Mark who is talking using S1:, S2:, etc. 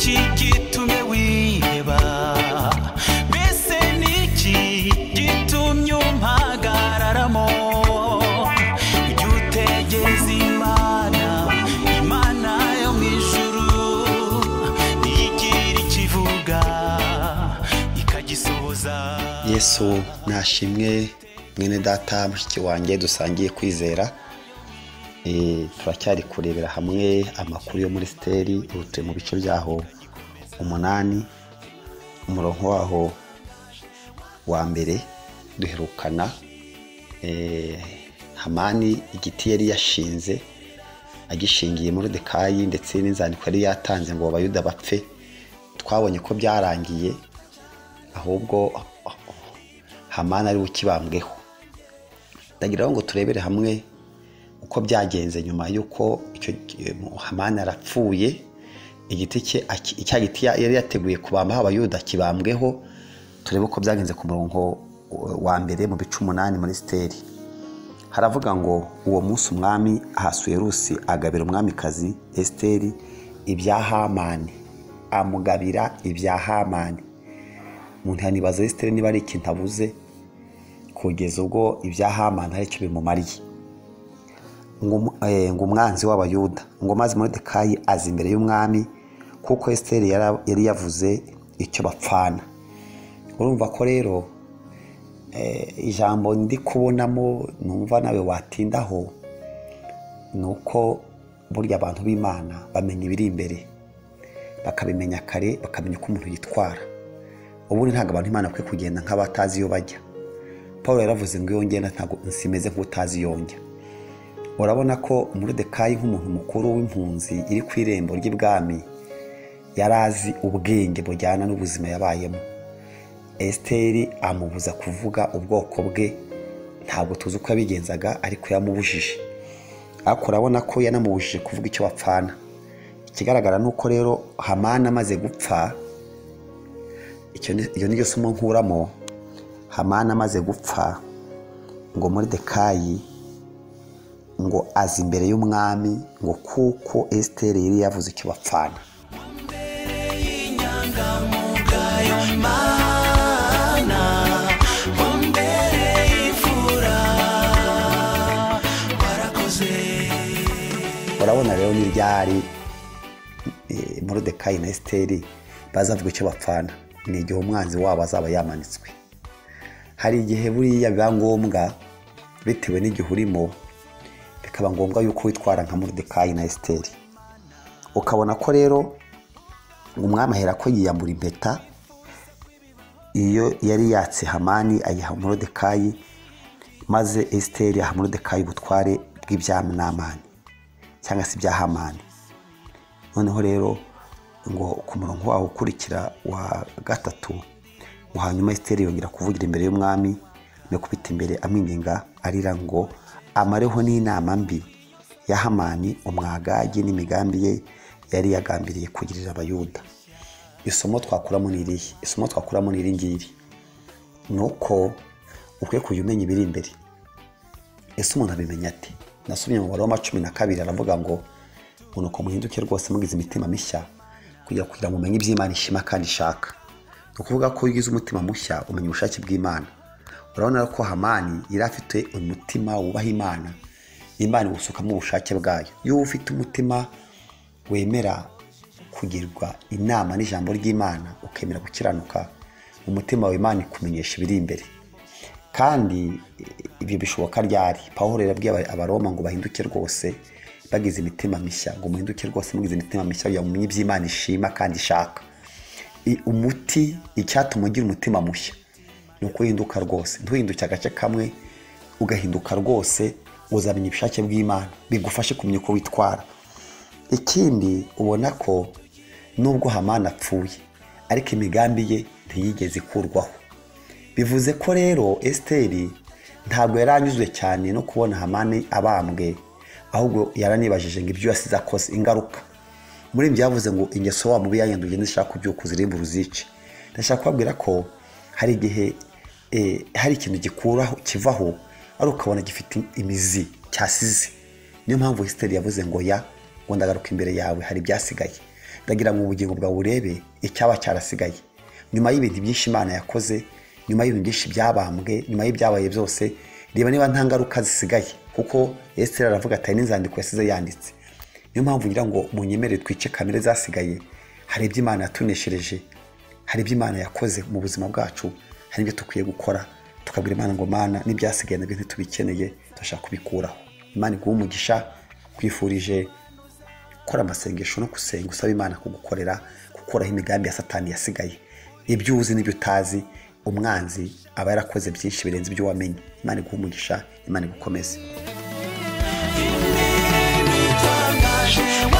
S1: Niki gitumye wiheba, mbese niki gitumye umpagararamo? Ujye utegereza Imana, Imana yo mu ijuru, niyigira ikivuga ikagisohoza.
S2: Yesu nashimwe, mwene data, mushiki wanjye dusangiye kwizera. Turacyari kurebera hamwe amakuru yo muri Esiteri. Ubu turi mu bice byaho 8, umurongo waho wa mbere duherukana Hamani igiti yari yashinze agishingiye Moridekayi, ndetse n'inzandiko yari yatanze ngo Abayuda bapfe. Twabonye ko byarangiye, ahubwo Hamani ari ukibambweho. Ndagira ngo turebere hamwe uko byagenze nyuma y'uko icyo Hamani arapfuye, igiti cye, icya giti yari yateguye kubambaho Abayuda kibambweho. Turebe uko byagenze ku murongo wa mbere mu bice 8 muri Esiteri. Haravuga ngo uwo munsi umwami Ahasuwerusi agabira umwamikazi Esiteri ibya Hamani, amugabira ibya Hamani. Umuntu yanibaza Esiteri niba ari ikintu abuze kugeza ubwo ibya Hamani hari icyo bimumariye. Ngo umwanzi w'Abayuda, ngo maze Moridekayi aza imbere y'umwami kuko Esiteri yari yavuze icyo bapfana. Urumva ko rero ijambo ndi kubonamo numva nawe watindaho ni uko burya abantu b'Imana bamenya ibiri imbere, bakabimenya kare, bakamenya uko umuntu yitwara. Ubundi ntabwo abantu Imana bakwiye kugenda nk'abatazi iyo bajya. Paul yaravuze ngo iyo ngenda ntabwo nsimeze nk'utazi iyo njya. Urabona ko Moridekayi nk'umuntu mukuru w'impunzi iri ku irembo ry'ibwami yari azi ubwenge bujyana n'ubuzima yabayemo. Esiteri amubuza kuvuga ubwoko bwe, ntabwo tuzi uko yabigenzaga ariko yamubujije. Ariko urabona ko yanamubujije kuvuga icyo bapfana. Ikigaragara ni uko rero Hamani amaze gupfa, iyo niyo somo nkuramo. Hamani amaze gupfa, ngo Moridekayi ngo aza imbere y'umwami ngo kuko Esiteri yari yavuze icyo bapfana. Urabona rero ni ryari Moridekayi na Esiteri bazavuga icyo bapfana, ni igihe umwanzi wabo azaba yamanitswe. Hari igihe buriya biba ngombwa bitewe n'igihe urimo, bikaba ngombwa yuko witwara nka Moridekayi na Esiteri. Ukabona ko rero umwami ahera ko yiyambura impeta iyo yari yatse Hamani ayiha Moridekayi, maze Esiteri aha Moridekayi ubutware bw'ibya Namani cyangwa se ibya Hamani. Noneho rero ngo ku murongo wawo ukurikira wa 3, ngo hanyuma Esiteri yongera kuvugira imbere y'umwami no kubita imbere amwinginga arira ngo amareho n'inama mbi ya Hamani umwagagi n'imigambi ye yari yagambiriye kugirira Abayuda. Isomo twakuramo ni irihe? Isomo twakuramo ni iri ngiri, ni uko ukwiye kujya umenya ibiri imbere. Ese umuntu abimenya ate? Nasomye mu Baroma 12 aravuga ngo nuko muhinduke rwose mugize imitima mishya kugira ngo mumenye iby'Imana ishima kandi ishaka. Ni ukuvuga ko iyo ugize umutima mushya umenya ubushake bw'Imana. Urabona ko Hamani yari afite umutima wubaha Imana, Imana iwusukamo ubushake bwayo. Iyo ufite umutima wemera kugirwa inama n'ijambo ry'Imana, ukemera gukiranuka, umutima wawe Imana ikumenyesha ibiri imbere. Kandi ibyo bishoboka ryari? Pawulo yarabwiye Abaroma ngo bahinduke rwose bagize imitima mishya, ngo muhinduke rwose mugize imitima mishya kugira ngo mumenye iby'Imana ishima kandi ishaka. Umuti, icyatuma ugira umutima mushya ni uko uhinduka rwose. Ntuhinduke agace kamwe, ugahinduka rwose, uzamenya ubushake bw'Imana bigufashe kumenya uko witwara. Ikindi ubona ko nubwo Hamani apfuye ariko imigambi ye ntiyigeze ikurwaho. Bivuze ko rero Esiteri ntabwo yaranyuzwe cyane no kubona Hamani abambwe, ahubwo yaranibajije ngo ibyo yasize akoze ingaruka. Muri ibyo yavuze ngo ingeso wa mubi yayanduye ndashaka kubyuka uzirimbura uzice. Ndashaka kubabwira ko hari igihe hari ikintu gikuraho kivaho ari ukabona gifite imizi cyasize. Niyo mpamvu Esiteri yavuze ngo ya ngo ndagaruka imbere yawe hari ibyasigaye. Ndagira ngo ubugingo bwawe urebe icyaba cyarasigaye nyuma y'ibintu byinshi Imana yakoze, nyuma y'ibintu byinshi byabambwe, nyuma y'ibyabaye byose. Reba niba nta ngaruka zisigaye, kuko Esiteri aravuga ati hari n'inzandiko yasize yanditse. Niyo mpamvu ngira ngo munyemerere twice kamere zasigaye. Hari ibyo Imana yatuneshereje, hari ibyo Imana yakoze mu buzima bwacu, hari ibyo dukwiye gukora tukabwira Imana ngo Mana, n'ibyasigaye nabyo ntitubikeneye, turashaka kubikuraho. Imana iguhe umugisha. Kwifurije gukora amasengesho no gusenga usaba Imana kugukorera, gukuraho imigambi ya Satani yasigaye. Ibyo uzi n'ibyo utazi, umwanzi aba yarakoze byinshi birenze ibyo wamenye. Imana iguhe umugisha, Imana igukomeze.
S1: Imirimo itangaje.